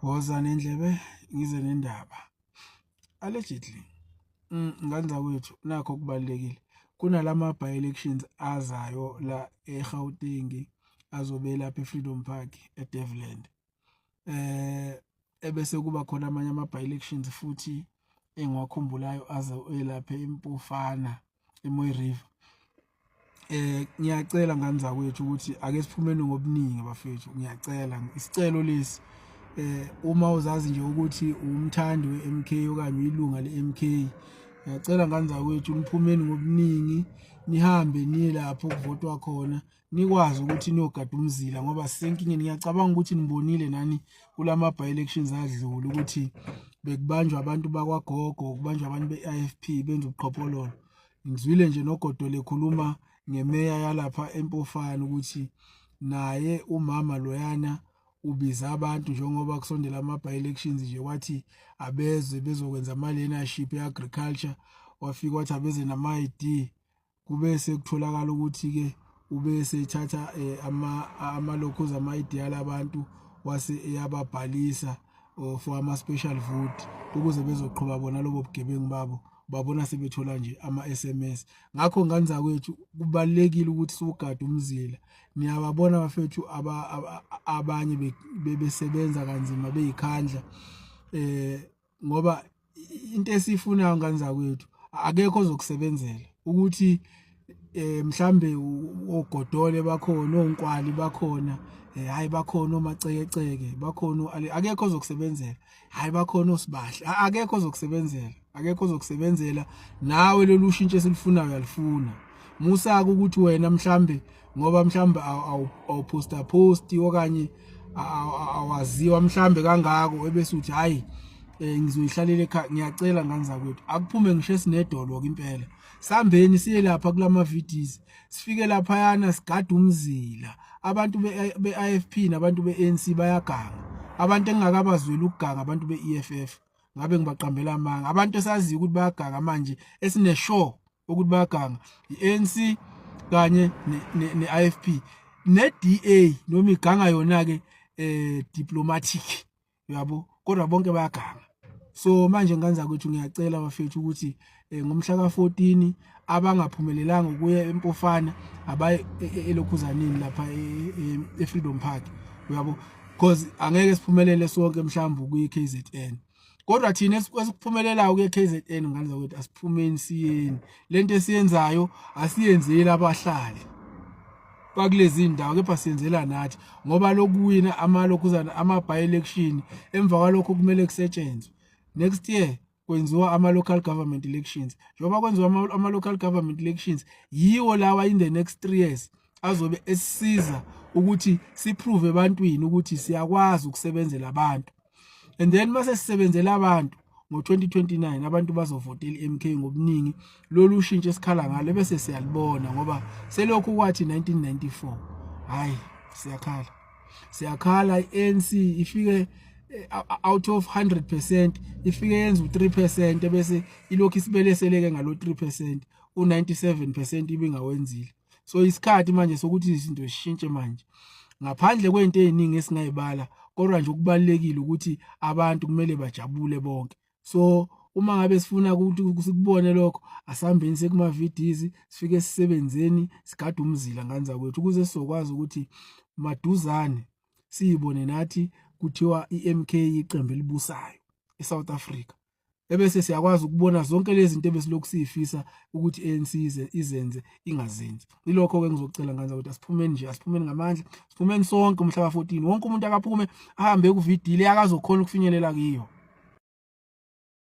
Woza nendlebe ngize nendaba. Allegedly, ngane zakwethu, nakho okubalulekile. Kunalama by-elections azayo la eGauteng, azobe lapha eFreedom Park eDevland. Ebese kuba khona amanye ama by-elections futhi engiwakhumbulayo aze elapha eMpofana, eMooi River. Ngiyacela ngane zakwethu ukuthi ake siphumeni ngobuningi bafethu. Ngiyacela, isicelo lesi, uma uzazi nje ukuthi umthandi we-MK okanye uyilunga le-MK, ngiyacela ngane zakwethu, niphumeni ngobuningi, nihambe niye lapho kuvotwa khona, nikwazi ukuthi niyogada umzila ngoba sisenkingeni. Ngiyacabanga ukuthi nibonile nani kulama by elections adlule ukuthi bekubanjwa abantu bakwagogo, kubanjwa abantu be-IFP benza ubuqhophololo. Ngizwile nje noGodole ekhuluma ngemeya yalapha eMpofana ukuthi naye umama loyana ubiza abantu njengoba kusondela ama by elections nje, wathi abeze bezokwenza ama learnership e-agriculture. Wafika wathi abeze nama ID, kube sekutholakala ukuthi ke ube sethatha amalokhuza ama ID abantu wase eyababhalisa for ama special vote ukuze bezoqhuba bona lobo bugebengu babo. Babona sebethola nje ama SMS. Ngakho ngane zakwethu, kubalekile ukuthi siwugade umzila. Niyababona bafethu, abanye bebesebenza kanzima beyikhandla, ngoba into esiyifunayo, ngane zakwethu, akekho ozokusebenzela ukuthi mhlambe oGodole bakhona, oNkwali bakhona, hayi bakhona oMacekeceke bakhona, akekho ozokusebenzela. Hayi bakhona oSibahle, akekho ozokusebenzela, akekho ozokusebenzela. Nawe lolu shintsho esilifunayo uyalifuna. Musaka ukuthi wena mhlambe ngoba mhlambe awuposta post okanye awaziwa mhlambe kangako, ebese uthi hayi, ngizoyihlalela ekhaya. Ngiyacela ngane zakwethu, akuphume ngisho esinedolo impela, sambeni siye lapha kulama VDs, sifike laphayana sigade umzila. Abantu be-IFP nabantu be-ANC bayaganga. Abantu engingakabazweli ukuganga abantu be-EFF, ngabe ngibaqambela amanga. Abantu esaziyo ukuthi bayaganga manje, esine sure ukuthi bayaganga, i-ANC kanye ne-IFP ne-DA, noma iganga yona ke diplomatic uyabo, kodwa bonke bayaganga. So manje ngane zakwethu, ngiyacela bafethu ukuthi ngomhla ka14 abangaphumelelanga ukuya eMpofana abaye elokhuzanini lapha eFreedom Park, uyabo, because angeke siphumelele sonke mhlawumbe ukuya eKZN, kodwa thina esikuphumelelayo kuye KZN, ngane zakwethu, asiphumeni siyeni. Lento esiyenzayo asiyenzeli abahlali bakulezi ndawo, kepha siyenzela nathi, ngoba lokuwina amalokhuzana ama by election, emva kwalokho kumele kusetshenzwe. Next year kwenziwa ama local government elections. Njengoba kwenziwa ama local government elections, yiwo lawa in the next 3 years azobe esisiza ukuthi siprove ebantwini ukuthi siyakwazi ukusebenzela abantu. And then mase sisebenzela abantu ngo-2029, abantu bazovotela i-MK ngobuningi. Lolu shintsho esikhala ngalo bese siyalibona, ngoba selokhu kwathi 1994, hayi siyakhala, siyakhala. I-ANC ifike out of 100% ifike yenza u3%, bese ilokhu isibeleseleke ngalo 3%, u97% ibingawenzile. So isikhathi manje sokuthi izinto zishintshe manje, ngaphandle kwento eziningi esingayibala, kodwa nje okubalekile ukuthi abantu kumele bajabule bonke. So uma ngabe sifuna ukuthi sikubone lokho, asihambeni sekuma VDs, sifike sisebenzeni, sigade umzila, ngane zakwethu, ukuze sizokwazi ukuthi maduzane siyibone nathi kuthiwa iMK iqembu elibusayo eSouth Africa, ebese siyakwazi ukubona zonke lezi zinto ebesilokhu siyifisa ukuthi ANC izenze, ingazenzi. Ilokho ke ngizocela, ngane ukuthi asiphumeni nje, asiphumeni ngamandla, siphumeni sonke umhla ka14. Wonke umuntu akaphume ahambe ku VD le akazokhona ukufinyelela kiyo.